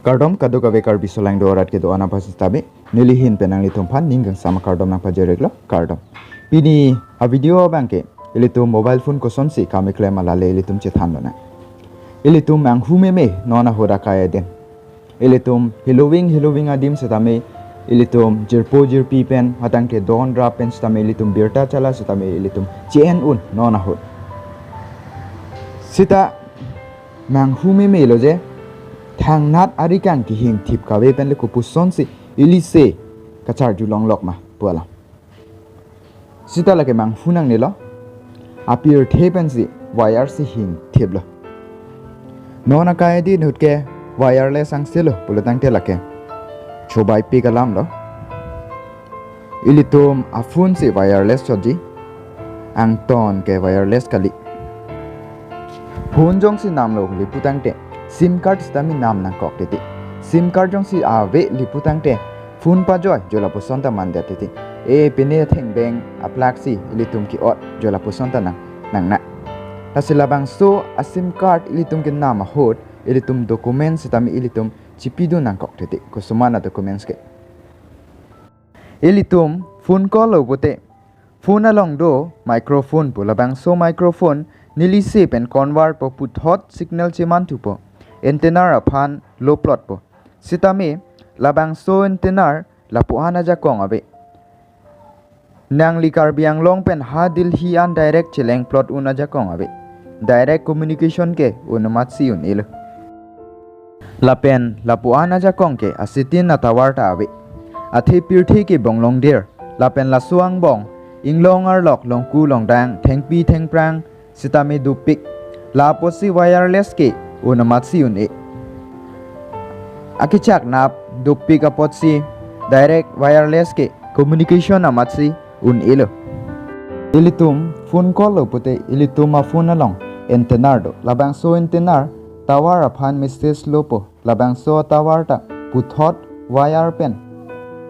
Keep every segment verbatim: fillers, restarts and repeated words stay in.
Kardom kadokave Karbi solangdo arat kedo-an aphan sitame, neli ahin pen nanglitumphan ning kangsam akardom nangpajir-iklo, kardom. Pini avideo abangke ilitum mobile phone kosonsi kam keklem alale ilitum chethan lonang. Ilitum manghu meme non ahut akai adin. Ilitum heloving heloving adim sitame ilitum jirpo jirpi pen, hatangte don rap pen sitame ilitum birta chala sitame ilitum che-en un non ahut. Sita manghu meme lo je, thangnat arikang kehingthip kave pen le kopusonsi ilise kacharjulonglok ma pu alam. Sita lake manghu nangnelo, apirthe pensi wire si hingthiplo. Non akai adin ahut ke wireless angse lo pulotangte lake chobaipik alam lo. Ilitum aphone si wireless chotji, angton ke wireless kali. Phone jongsi namlo pulotangte SIM card sitame nam nangkok titi. SIM card jongsi ave pulotangte phone pajoi jo lapuson ta mandet titi. E pine thengbeng aplak si ilitum ke-ot jo lapuson ta nang, nangnang. Lasi labangso aSIM card ilitum kenam ahut ilitum document sitame ilitum chipidun nangkok titi. Koson ma documents ke. Ilitum phone call lo pute, phone along do microphone pu, labangso microphone nelise pen convert po, puthot signal chemanthupo, antenna aphan loplotpo. Sitame labangso antenna lapu-an ajakong ave. Nangli Karbi Anglong pen ha Delhi an direct chelengplot un ajakong ave. Direct communication ke un amatsi un-elo. Lapen lapu-an ajakong ke asitin atower ta ave. Athe pirthe ke bonglongdir, lapen laso angbong inglong arlok, longku longdang, thengpi thengphrang sitame dopik. La apotsi wireless ke un amatsi un-e. Akechak nap dopik apotsi direct wireless ke communication amatsi un-elo. Ilitum phone call lo pute ilitum aphone along antenna do. Labangso antenna tower aphan message lopo. Labangso tower ta puthot wire pen,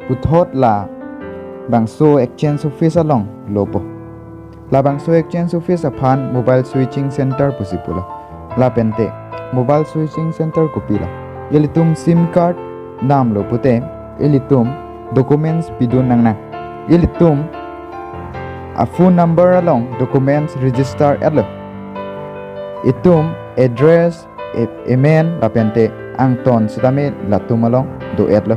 puthot labangso exchange office along lopo. Labangso exchange office aphan mobile switching center pusi pulo. Lapente mobile switching center kopilo? Ilitum SIM card namlo pute ilitum documents pidun nangnang. Ilitum aphone number along documents register etlo. Itum address, e-, amen lapente angton sitame latum along do-etlo.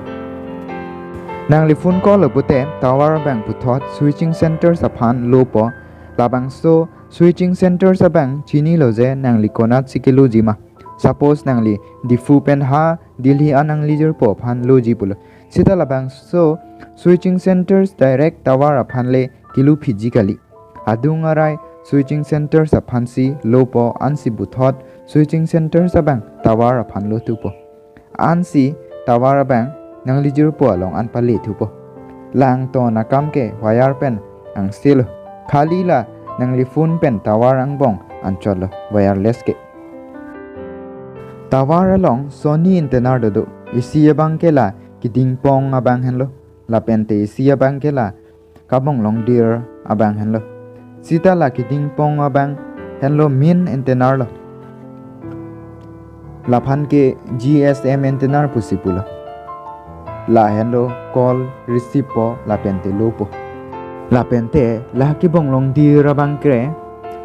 Nangli phone call lo pute tower abang puthot switching centers aphan lopo. Labangso switching centers abang chinilo je nangli konatsi keloji ma. Suppose nangli Diphu pen ha Delhi an nanglejirpo aphan loji pulo, sita labangso switching centers direct tower aphan le kelo phiji kali. Adung arai switching centers aphansi lopo, ansi puthot switching centers abang tower aphan lothupo. Ansi tower abang nanglejirpo along an palethupo. Langton akam ke wire pen angse lo. Khali la nangli phone pen tower angbong anchotlo, wireless ke. Tower along soni antenna dodo. Isi abang ke la kedingpong abang henlo. Lapente isi abang ke la kabonglongdir abang henlo. Sita la kedingpong abang henlo main antenna lo. Laphan ke G S M antenna pusi pulo. La henlo call receive po lapente lopo. Lapente la kebonglongdir abang ke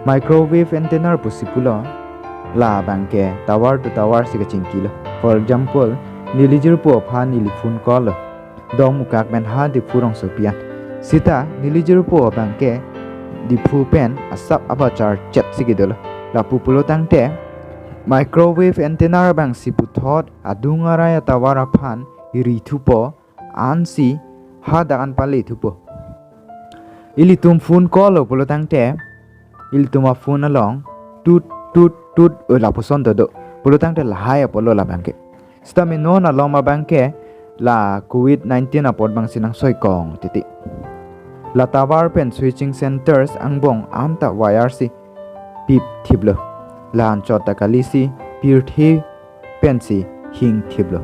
microwave antenna pusi pulo. Labang ke tower to tower si kachingkilo. For example, nelejirpo aphan neli phone call lo Dongmukak pen ha Diphu rongsopi an. Sita nelejirpo abang ke Diphu pen asap abachar chet si kedolo. Lapu pulotangte microwave antenna abangsi puthot adung arai atower aphan rithupo, ansi hadak an palethupo. Ilitum phone call lo pulotangte ilitum aphone along tut tut tut, o, lapuson dodo. Pulotangte lahai apotlo labang ke. Sitame non alom abang ke la covid nineteen apot abangsi nangsoikong titi. La tower pen switching centers angbong anta wire si pipthiplo. La anchot ta kalisi pirthe pensi hingthiplo.